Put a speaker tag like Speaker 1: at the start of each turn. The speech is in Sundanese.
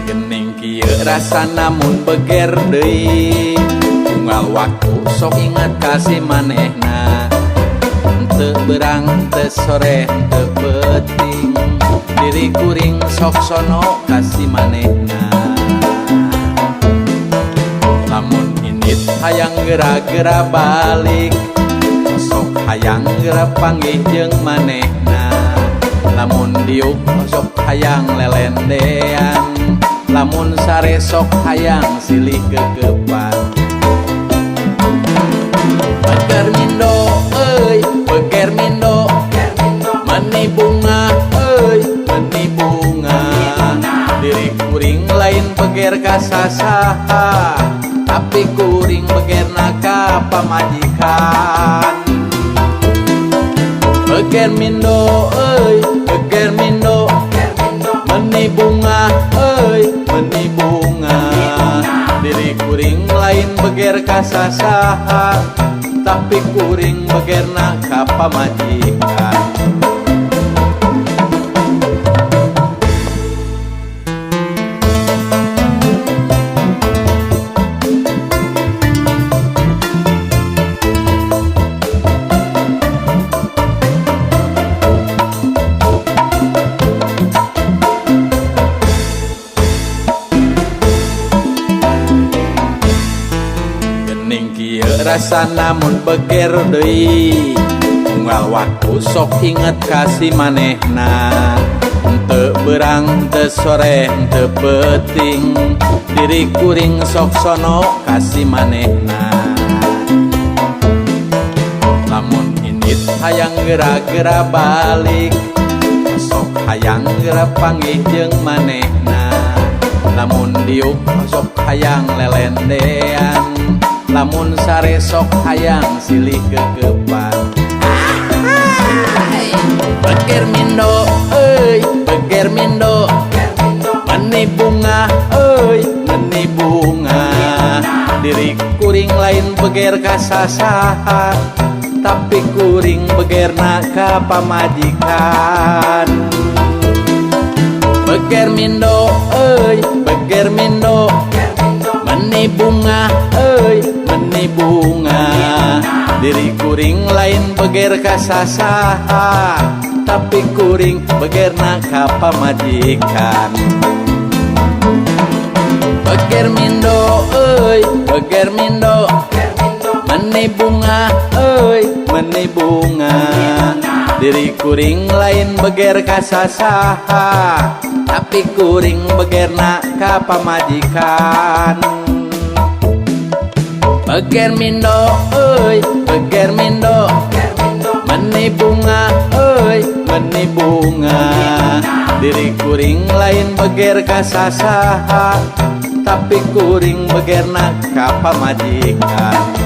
Speaker 1: Gening kieu rasana mun beger deui, unggal waktu sok inget ka si manehna. Teu berang, teu sore, teu peuting, diri kuring sok sono ka si manehna. Lamun indit hayang gera-gera balik, sok hayang gera panggih jeung manehna. Lamun diuk sok hayang lelendean, lamun sare sok hayang silih gegepan. Beger mindo euy, beger mindo, meni bungah euy, meni bungah. Diri kuring lain beger ka sasaha, tapi kuring begerna ka pamajikan. Beger mindo euy, beger mindo, meni bungah euy, meni bungah. Diri kuring lain beger ka sasaha, tapi kuring begerna ka pamajikan. Gening kieu rasana mun beger deui, unggal waktu sok inget ka si manehna. Teu berang, teu sore, teu peuting, diri kuring sok sono ka si manehna. Lamun indit hayang gera-gera balik, sok hayang gera panggih jeung manehna. Lamun diuk sok hayang lelendean, lamun sare sok hayang silih gegepan. Beger mindo euy, beger mindo, meni bungah euy, meni bungah. Diri kuring lain beger ka sasaha, tapi kuring begerna ka pamajikan. Beger mindo euy, beger mindo, meni bungah euy, meni bungah. Diri kuring lain beger ka sasaha, tapi kuring begerna ka pamajikan. Beger mindo euy, beger mindo, meni bungah euy, meni bungah. Diri kuring lain beger ka sasaha, tapi kuring begerna ka pamajikan. Beger mindo euy, beger mindo, meni bungah euy, meni bungah. Diri kuring lain beger ka sasaha, tapi kuring begerna ka pamajikan.